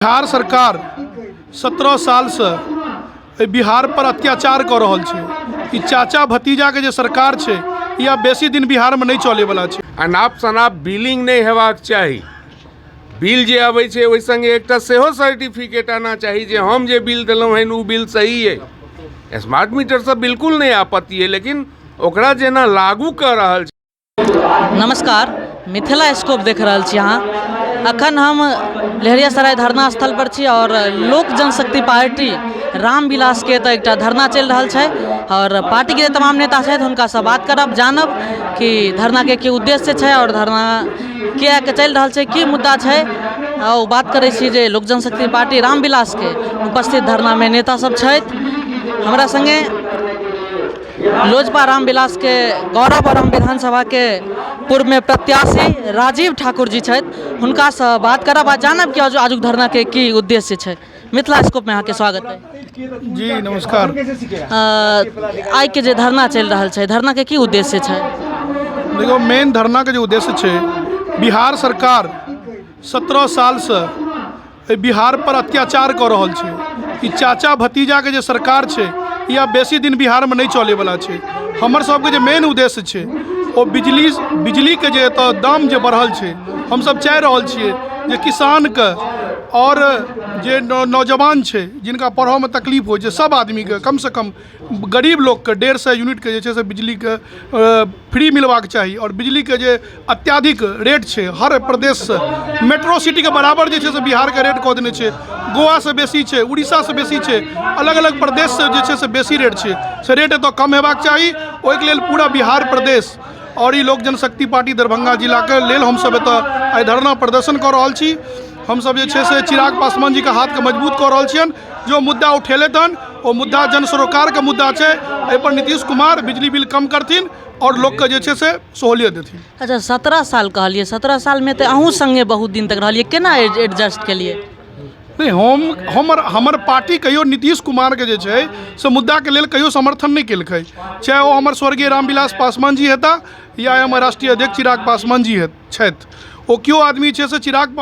बिहार सरकार 17 सालसँ एहि बिहारपर अत्याचार कऽ रहल छै। ई चाचा भतीजाके जे सरकार छै, ई आब बेसी दिन बिहारमे नहि चलैवला छै। अनाप शनाप बिलिंग नहि हेबाक चाही। बिल जे अबै छै, ओहि सङ्गे एकटा सेहो सर्टिफिकेट आना चाही जे हम जे बिल देलहुँ हन, ओ बिल सही अइ। स्मार्ट मीटरसँ बिल्कुल नहि आपत्ति अइ, लेकिन ओकरा जेना लागू कऽ रहल छै। नमस्कार, मिथिला स्कोप देख रहल छी अहाँ। अखन हम लहेरियासराय धरना स्थल पर छी आओर लोक जनशक्ति पार्टी रामविलासके एतऽ एकटा धरना चलि रहल छै आओर पार्टीके जे तमाम नेता छथि, हुनकासँ बात करब, जानब कि धरनाके की उद्देश्य छै आओर धरना किएक चलि रहल छै, की मुद्दा छै। आ ओ बात करै छी जे लोक जनशक्ति पार्टी रामविलासके उपस्थित धरनामे नेता सब छथि। हमरा सङ्गे लोजपा रामविलासके गौरव बरम विधानसभाके पूर्वमे प्रत्याशी राजीव ठाकुर जी छथि। हुनकासँ बात करब आ जानब कि आजुक धरनाके की उद्देश्य छै। मिथिला स्कोपमे अहाँके स्वागत अइ। जी नमस्कार। आइके जे धरना चलि रहल छै, धरनाके की उद्देश्य छै? देखियौ, मेन धरनाके जे उद्देश्य छै, बिहार सरकार 17 सालसँ एहि बिहारपर अत्याचार कऽ रहल छै। ई चाचा भतीजाके जे सरकार छै, ई आब बेसी दिन बिहारमे नहि चलैवला छै। हमर सबके जे मेन उद्देश्य छै, ओ बिजलीके जे एतऽ दाम जे बढ़ल छै, हमसब चाहि रहल छियै जे किसानके आओर जे नौजवान छै, जिनका पढ़ऽमे तकलीफ होइ छै, सब आदमीके, कमसँ कम गरीब लोकके 150 यूनिटके जे छै से बिजलीके फ्री मिलबाक चाही। आओर बिजलीके जे अत्याधिक रेट छै, हर प्रदेशसँ मेट्रो सिटीके बराबर जे छै से बिहारके रेट कऽ देने छै। गोवासँ बेसी छै, उड़ीसासँ बेसी छै, अलग अलग प्रदेशसँ जे छै से बेसी रेट छै। से रेट एतऽ कम हेबाक चाही। ओहिके लेल पूरा बिहार प्रदेश आओर ई लोक जनशक्ति पार्टी दरभंगा जिलाके लेल हमसभ एतऽ आइ धरना प्रदर्शन कऽ रहल छी। हमसभ जे छै से चिराग पासवान जीके हाथके मजबूत कऽ रहल छियनि। जो मुद्दा उठेलथि हन, ओ मुद्दा जन सरोकारके मुद्दा छै। एहिपर नीतीश कुमार बिजली बिल कम करथिन आओर लोकके जे छै से सहूलियत देथिन। अच्छा, 17 साल कहलियै, 17 सालमे तऽ अहूँ सङ्गे बहुत दिन तक रहलियै, केना एडजस्ट केलियै? नहि, हम हमर हमर पार्टी कहियो नीतीश कुमारके जे छै से मुद्दाके लेल कहियो समर्थन नहि केलकै, चाहे ओ हमर स्वर्गीय रामविलास पासवान जी हेता या हमर राष्ट्रीय अध्यक्ष चिराग पासवान जी छथि। ओ केओ आदमी छै से चिराग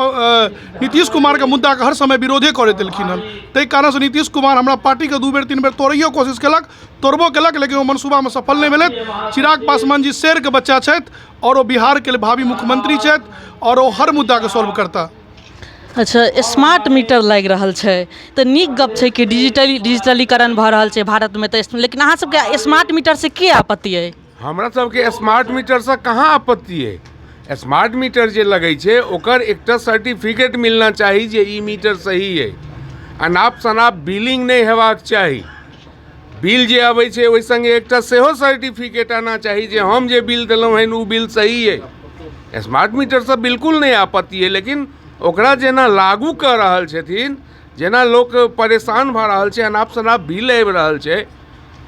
नीतीश कुमारके मुद्दाके हर समय विरोधे करैत एलखिन हन। ताहि कारणसँ नीतीश कुमार हमरा पार्टीके 2 बेर 3 बेर तोड़ैयो कोशिश केलक, तोड़बो केलक, लेकिन ओ मनसूबामे सफल नहि भेलथि। चिराग पासवान जी शेरके बच्चा छथि आओर ओ बिहारके भावी मुख्यमंत्री छथि आओर ओ हर मुद्दाके सॉल्व करता। अच्छा, स्मार्ट मीटर लागि रहल छै तऽ नीक गप छै कि डिजिटलीकरण भऽ रहल छै भारतमे तऽ, लेकिन अहाँ सबके स्मार्ट मीटरसँ की आपत्ति अइ? हमरा सबके स्मार्ट मीटरसँ कहाँ आपत्ति अइ? स्मार्ट मीटर जे लगै छै, ओकर एकटा सर्टिफिकेट मिलना चाही जे ई मीटर सही अइ। अनाप शनाप बिलिंग नहि हेबाक चाही। बिल जे अबै छै, ओहि सङ्गे एकटा सेहो सर्टिफिकेट आना चाही जे हम जे बिल देलहुँ हन, ओ बिल सही अइ। स्मार्ट मीटरसँ बिल्कुल नहि आपत्ति अइ, लेकिन ओकरा जेना लागू कऽ रहल छथिन, जेना लोक परेशान भऽ रहल छै, अनाप शनाप बिल आबि रहल छै,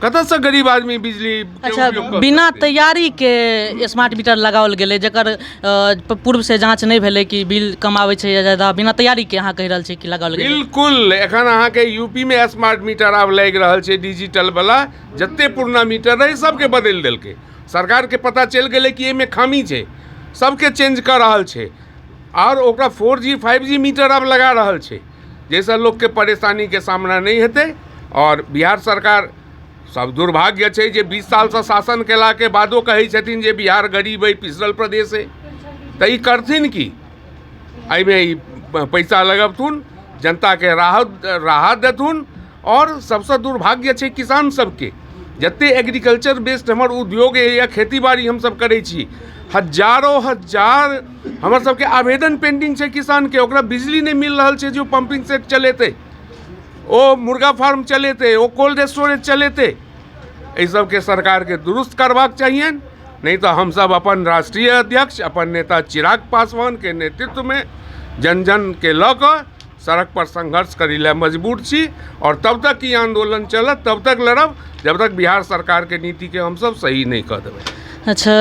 कतऽसँ गरीब आदमी बिजली अच्छा, बिना तैयारीके स्मार्ट मीटर लगाओल गेलै, जकर पूर्वसँ जाँच नहि भेलै कि बिल कम आबै छै या जादा। बिना तैयारीके अहाँ कहि रहल छी कि लगाओल गेलै? बिल्कुल। एखन अहाँके यूपीमे स्मार्ट मीटर आब लागि रहल छै डिजिटल वला। जते पुरना मीटर रहै, सबके बदलि देलकै। सरकारके पता चलि गेलै कि एहिमे खामी छै। सबके चेंज कऽ रहल छै आओर ओकरा 4G 5G meter आब लगा रहल छै, जाहिसँ लोकके परेशानीके सामना नहि हेतै। आओर बिहार सरकार सब दुर्भाग्य छै जे 20 सालसँ शासन केलाके बादो कहै छथिन जे बिहार गरीब अइ, पिछड़ल प्रदेश अइ। तऽ ई करथिन की? एहिमे ई पैसा लगबथुन, जनताके राहत राहत देथुन। आओर सबसँ दुर्भाग्य छै किसान सबके। जते एग्रीकल्चर बेस्ड हमर उद्योग अइ या खेती बाड़ी हमसब करै छी, हजारो हजार हमर सबके आवेदन पेंडिंग छै किसानके। ओकरा बिजली नहि मिल रहल छै जे ओ पम्पिंग सेट चलेतै, ओ मुर्गा फार्म चलेतै, ओ कोल्ड स्टोरेज चलेतै। एहि सबके सरकारके दुरुस्त करबाक चाहियनि, नहि तऽ हमसब अपन राष्ट्रीय अध्यक्ष, अपन नेता चिराग पासवानके नेतृत्वमे जन जनके लऽ कऽ सड़क पर संघर्ष करै लए मजबूर छी। आओर तब तक ई आन्दोलन चलत, तब तक लड़ब, जब तक बिहार सरकारके नीतिके हमसब सही नहि कऽ देबै। अच्छा,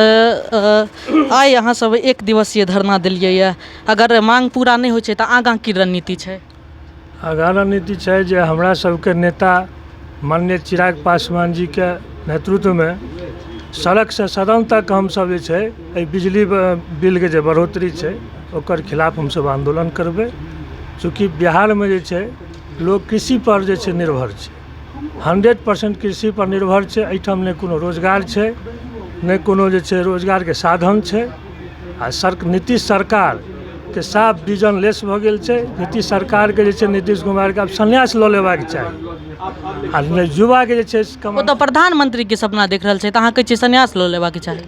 आइ अहाँ सब एक दिवसीय धरना देलियै यऽ। अगर मांग पूरा नहि होइ छै तऽ आगाँ की रणनीति छै? आगाँ रणनीति छै जे हमरा सबके नेता माननीय चिराग पासवान जीके नेतृत्वमे सड़कसँ सदन तक हमसब जे छै एहि बिजली बिलके जे बढ़ोतरी छै, ओकर खिलाफ हमसब आन्दोलन करबै। चूँकि बिहारमे जे छै लोक कृषिपर जे छै निर्भर छै, 100% कृषिपर निर्भर छै। एहिठाम नहि कोनो रोजगार छै, नहि कोनो जे छै रोजगारके साधन छै। आ सर नीतीश सरकारके साफ विजनलेस भऽ गेल छै। नीतीश सरकारके जे छै, नीतीश कुमारके आब सन्यास लऽ लेबाक चाही आ नहि युवाके जे छै ओ तऽ प्रधानमंत्रीके सपना देख रहल छै, तऽ अहाँ कहै छियै सन्यास लऽ लेबाक चाही?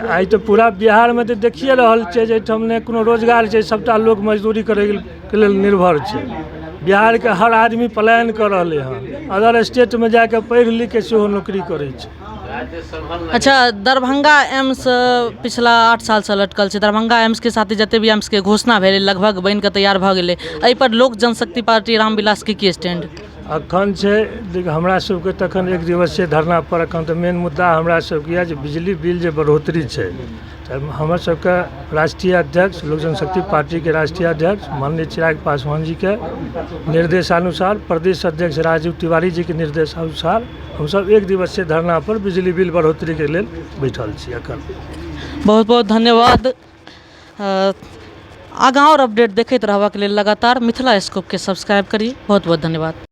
आइ तऽ पूरा बिहारमे तऽ देखिए रहल छियै जे एहिठाम नहि कोनो रोजगार छै, सभटा लोक मजदूरी करैके लेल निर्भर छै। बिहारके हर आदमी पलायन कऽ रहलै हँ, अदर स्टेटमे जाकऽ पढ़ि लिखके सेहो नौकरी करै छै। अच्छा, दरभंगा एम्स पिछला 8 सालसँ लटकल छै। दरभंगा एम्सके साथ ही जते भी एम्सके घोषणा भेलै, लगभग बनि कऽ तैयार भऽ गेलै। एहिपर लोक जनशक्ति पार्टी रामविलासके की स्टैंड अखन छै? देख, हमरा सबके तखन एक दिवसीय धरना पर एखन तऽ मेन मुद्दा हमरा सबके यऽ जे बिजली बिल जे बढ़ोतरी छै, तऽ हमर सबके राष्ट्रीय अध्यक्ष, लोक जनशक्ति पार्टीके राष्ट्रीय अध्यक्ष माननीय चिराग पासवान जीके निर्देशानुसार, प्रदेश अध्यक्ष राजीव तिवारी जीके निर्देशानुसार हमसब एक दिवसीय धरना पर बिजली बिल बढ़ोतरीके लेल बैठल छी एखन। बहुत बहुत धन्यवाद। आगाँ आओर अपडेट देखैत रहबाक लेल लगातार मिथिला स्कोपके सब्सक्राइब करी। बहुत बहुत धन्यवाद।